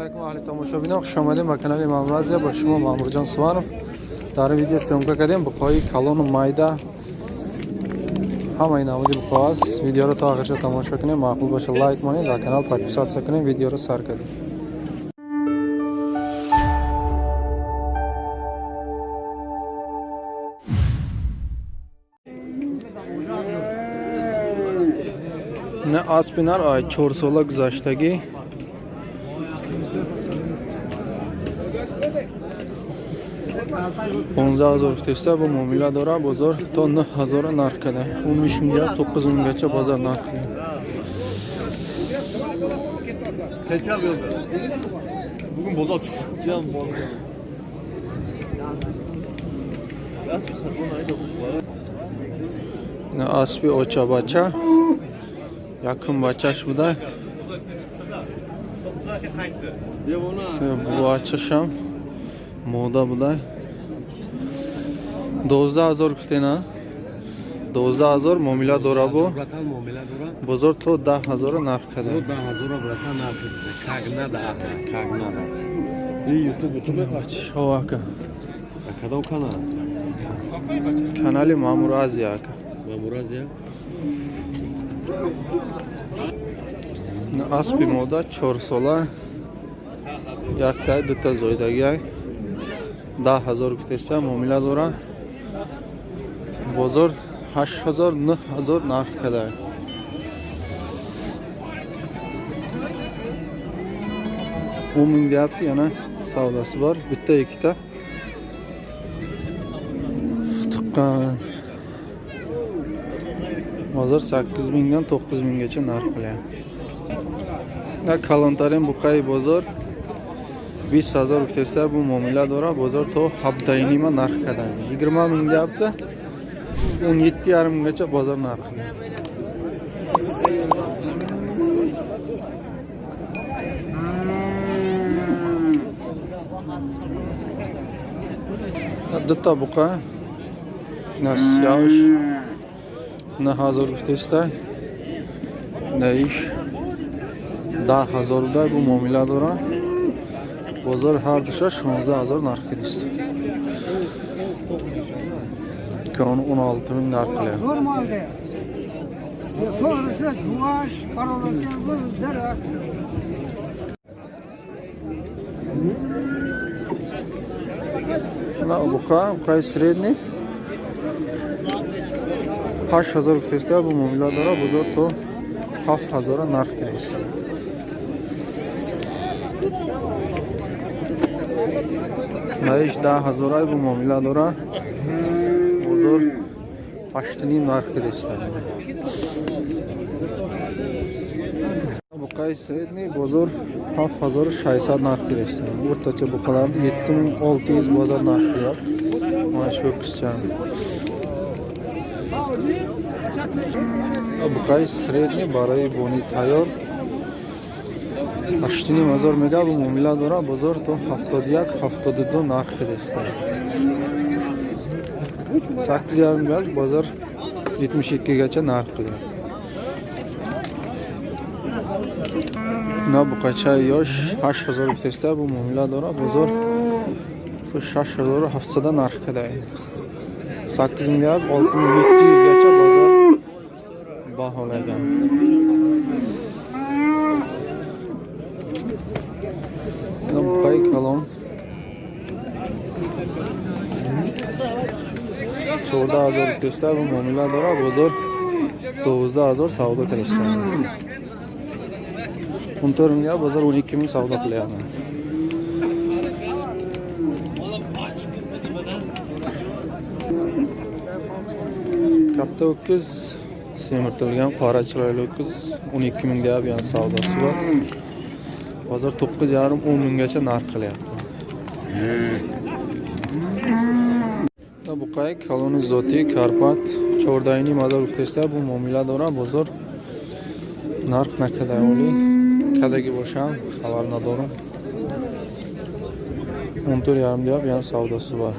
Alaykum ahli tomoshabinон, хуш омадем ба канали Мамур Азия. Бо шумо Маъмурҷон Суванов. Дар ин видео съёмка кардем буқои калону майда, ҳамаи намуди буқо аст. Видеоро то охирша тамошо кунем, маъқул боша, лайк монед, дар канал подписаться кунем. Видеоро сар кардем. Не аспи нар, ай 4 сола гузаштагӣ, 15 000 гуфтеста, бо муомила дора. Бозор то 9000 нарх када, 15 миллиард, 9000 гача бозор нарх када. Tekel yolda. Bugün bozal çıkacağım bu arada. Nasıl fırsat bunun ayı dokuz var. На аспи очабача, якум бачаш буда. Бачашам мода буда. 12 000 гуфтена, 12 000, муомила дора бо. Братан, муомила дора. Бозор то 10 000 нарх када. 10 000, братан, нарх. Как надо, аха, как надо. И YouTube, YouTube. Бачашҳо, ака. А кадом канал? Канали Маъмур Азия, ака. Мамур Азия. На аспи мода, 4 сола, якта, дута зоидагиай, 10 000 гуфтеста, муомила дора. Бозор 8000, 9000 нарх када. 10 000 deyapti, yana savdosi bor. Bitta, ikkita tuqqan. Hozir 8000 dan 9000 gacha narx qilyapti. На калонтарин буқаи бозор 20 000 гуфтеста, бу муомила дора. Бозор то 17,5 нарх кадан. 20 000 deyapti, 17,5 gacha bozor narxi. Дута буқа насяш 9000 гуфтеста, наиш 10 000 буда, бу муомила дора. Бозор ҳар душа 16 000 нарх кидист, ки он 16 000 нарх qilyapti. Zo'r molda. To'g'risi juvash, parolasi ham zo'r darak. На буқа, буқаи средний, 8000 гуфтеста, бу муомила дора. Бозор то 7000 нарх кидист. Наиш 10 000, бу муомила дора. Бозор 8,5 нарх кидист. Буқаи средний бозор 7600 нарх кидист. O'rtacha buqalarni 7600 bozor narxi qilyapti. Mana shu ho'kizcha. Буқаи средний барои бони тайёр 8500 мега, бу муомила дора. Бозор то 71, 72 нарх кидист. 8,5 мега, bozor 72 gacha narx qilyapti. На буқачаи ёш 8000 гуфтеста, бу муомила дора. Бозор 6700 нарх када. 8000 ga, 6700 gacha bozor baholagan. На буқаи калон 14 000 гуфтеста, бу муомила дора. Бозор 12 000 savdo qilishdi. 14 000 ga, bozor 12 000 savdo qilyapti. Katta ho'kiz, semirtirilgan qora chiroyli ho'kiz, 12 000 deyapti, yana savdosi bor. Bozor 9,5, 10 000 gacha narx qilyapti. Buqay калони зотӣ Карпат 14,5 ҳазор гуфтеста, бу муомила дора. Бозор нарх накарда, оли кадаги бошам, хабар надорам. 14,5 deyapti, yana savdosi bor.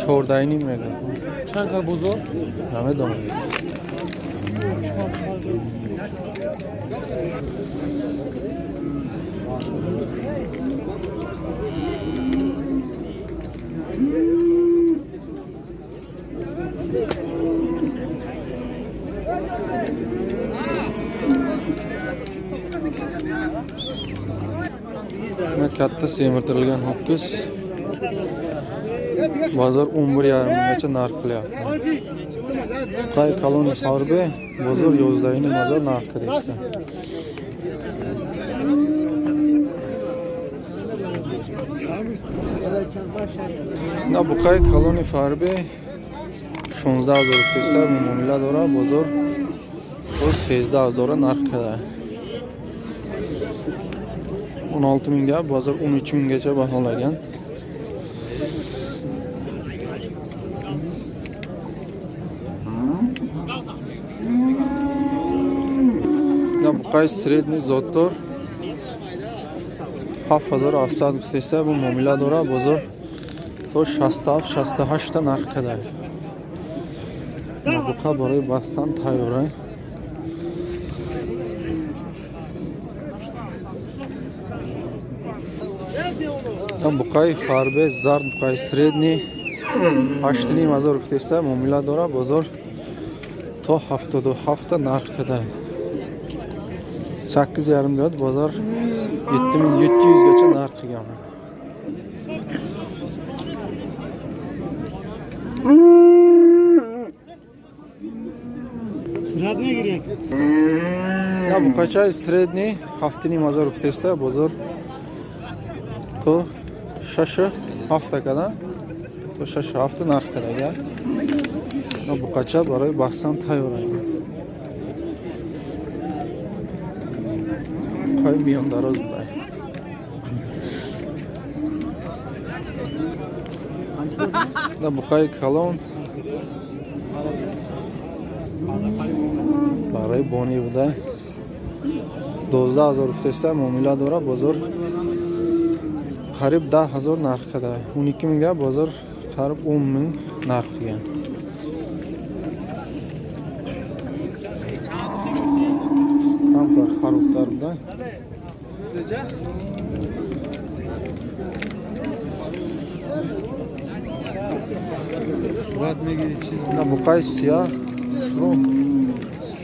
14,5 мега. Чанд қад бозор? Намедонам. Mana katta semirtirilgan ho'kiz. Bozor 11,5 minggacha narx qilyapti. Qay kalon farbe bozor 11,5 hazor narx qilyapti. На буқаи калони фарбе 16 ҳазор тестар муомила дора, бозор то 13 ҳазора нарх када. 16 mingga, bozor 13 minggacha baholagan. На буқаи средний зотдор 7700 тестар бу муомила дора, бозор то 67-68 та нарх када. Буқа барои бастан тайёра. Буқаи фарбе зард, буқаи средний 8,5 ҳазор теста муомила дора, бозор то 77 та нарх када. 8,5 deyapti, bozor 7700 gacha narx qilgan. На буқачаи средний 7,5 ҳазор теста, бозор то 6,7 када, то 6,7 нарх када. На буқача барои бастан тайёр. Қай миён дароз будай. На буқаи калон барои бонӣ буда 12 ҳазор теста муомила дора, бозор қариб 10 ҳазор нарх када. 12 мingga, bozor qarib 10 ming narx qilgan. Kamtar xaroblar buda. На буқаи сиёҳ шурӯ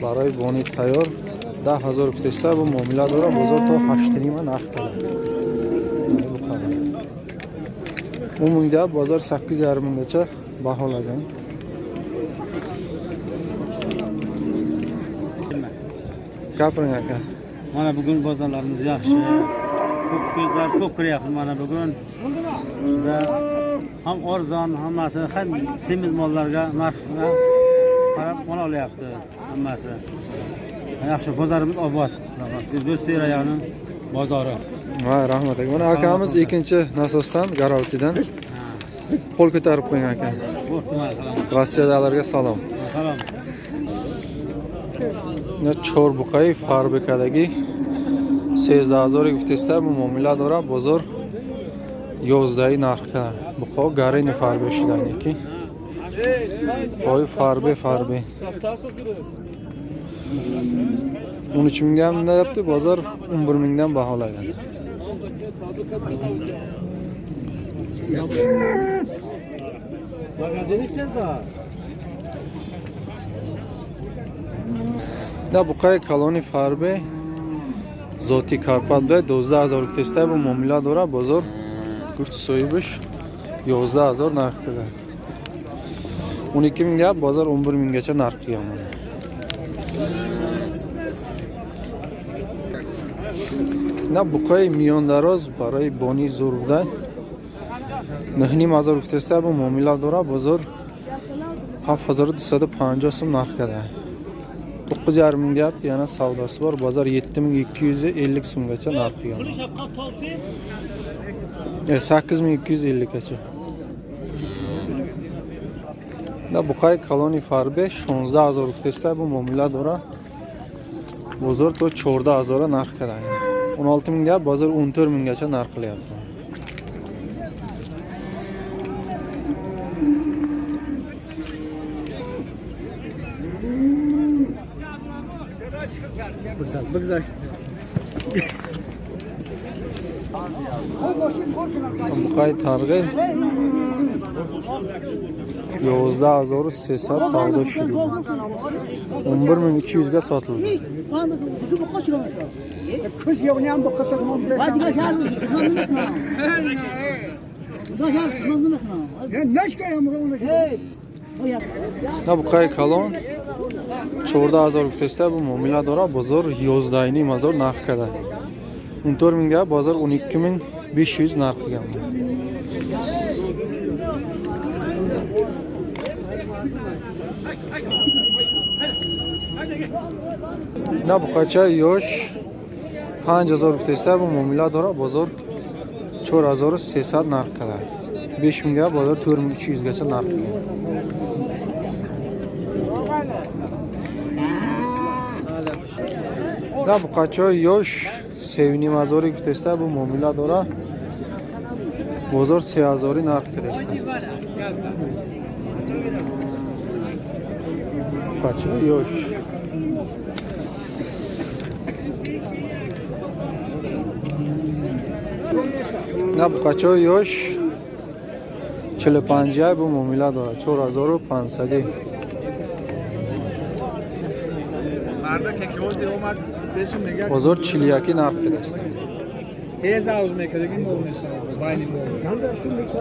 барои бонӣ тайёр 10 ҳазор теста бу муомила дора, бозор то 8,5 нарх када. 10 mingga, bozor 8,5 minggacha baholagan. Gapiring aka. Mana bugun bozorlarimiz yaxshi. Ko'p ko'zlar ko'p kiryapti mana bugun. Va ham arzon, hammasi ham semiz mollarga narxga qarab mol olyapti hammasi. Yaxshi, bozorimiz obod. Do'stlik rayoni bozori. Va rahmat aka. Mana akamiz ikkinchi nasosdan, Garovtidan qo'l ko'tarib qo'ying aka. Rossiyadagilarga salom. Salom. На чор буқаи фарбекадагӣ 13 ҳазор гуфтеста муомила дора, бозор 11 нарх када. Буқо гарини фарбе шудани ки. Қои фарбе фарбе. 13 mingga ham deyapti, bozor 11 mingdan baholagan. На буқаи калони фарбе зоти Карпат буда 12 ҳазор теста бу муомила дора, бозор гуфт соҳибаш 11 ҳазор нарх када. 12 mingga, bozor 11 minggacha narx qilgan. На буқаи миёндароз барои бонӣ зур буда 9,5 ҳазор теста бу муомила дора, бозор 7250 сум нарх када. 9,5 ming deyapti, yana savdosi bor. Bozor 7250 so'mgacha narx qilgan. 8250 gacha. На буқаи калони фарбе 16 ҳазор теста бу муомила дора, бозор то 14 ҳазора нарх када. 16 mingga, bozor 14 minggacha narx qilyapti. Buqay targ'il 11300 savdo шуд. 11300 ga sotildi. На буқаи калон 14000 гуфтеста, бу муомила дора, бозор 11500 нарх када. 14 mingga, bozor 12500 narx qilgan. На буқача ёш 5000 гуфтеста, бу муомила дора, бозор 4300 нарх када. 5 mingga, bozor 4300 gacha narx qilgan. На буқачаи ёш 3500 гуфтеста, бу муомила дора, бозор 3000 нарх кадаста. Буқачаи ёш. На буқачаи ёш 45 бу муомила дора, 4500. Бозор 41 нарх кадаста.